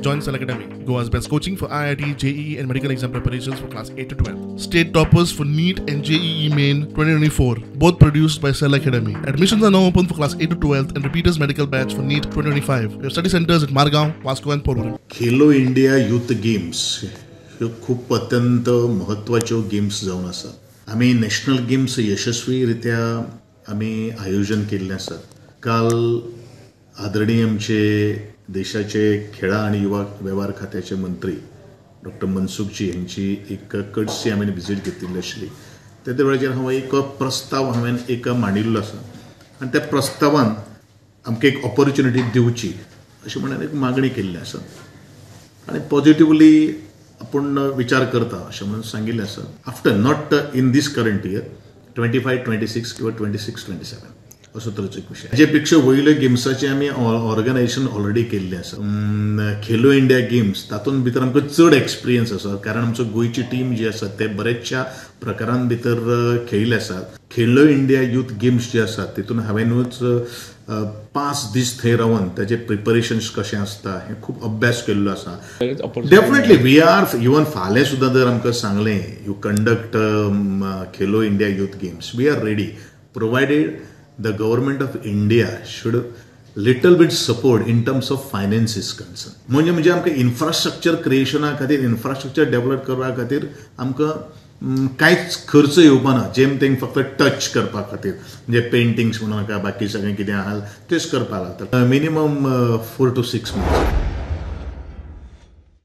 Join Cell Academy, Goa's best coaching for IIT, JEE and medical exam preparations for class 8 to 12. State toppers for NEET and JEE Main 2024, both produced by Cell Academy. Admissions are now open for class 8 to 12 and repeaters medical batch for NEET 2025. We have study centers at Margao, Vasco and Porvorim. Khelo India Youth Games ह्यो खूब अत्यंत म्हत्वाच्यो games जावन आसा. आमी national games यशस्वी रित्या आमी आयोजन केल्लें आसा. काल आदरणीय आमचे देशाचे खेळां आनी युवा वेव्हार खात्याचे मंत्री डॉक्टर मनसुखजी हांची एक कटसी हांवें विजीट घेतिल्ली आशिल्ली. त्या वेळाचेर हांव एक प्रस्ताव हांवें एक मांडिल्लो आसा आनी त्या प्रस्तावान आमकां एक ऑपॉर्च्युनिटी दिवची अशें म्हणून एक मागणी केल्ली आसा आनी पॉजिटिवली आपूण विचार करता अशें म्हणून सांगिल्लें आसा. After not in this current year 25 26 किंवा 26 27 असो तरेचो एक विशय. हाजे पेक्षा वयल्या गेम्साचें आमी ऑर्गनायजेशन ऑलरेडी केल्लें आसा. खेलो इंडिया गेम्स तातूंत भितर आमकां चड एक्सपिरियन्स आसा, कारण आमचो गोंयची टीम जी आसा ते बरेचशा प्रकारान भितर खेळिल्ले आसात. खेलो इंडिया यूथ गेम्स जे आसात तितून हांवेंनूच 5 दीस थंय रावन ताचे प्रिपरेशन्स कशें आसता हें खूब अभ्यास केल्लो आसा. डेफिनेटली we are even फाल्यां सुद्दां जर आमकां सांगलें you conduct Khelo India Youth Games, we are ready, provided the government of India should little bit support in terms of finance is concern. म्हणजे आमकां इन्फ्रास्ट्रक्चर क्रिएशना खातीर, इन्फ्रास्ट्रक्चर डेव्हलप करपा खातीर आमकां कांयच खर्च येवपा ना. जेम तेंक फक्त टच करपा खातीर, म्हणजे पेंटिंग्स म्हणून नाका, बाकी सगळें कितें आहा तेच करपाक लागता. Minimum 4 to 6 months.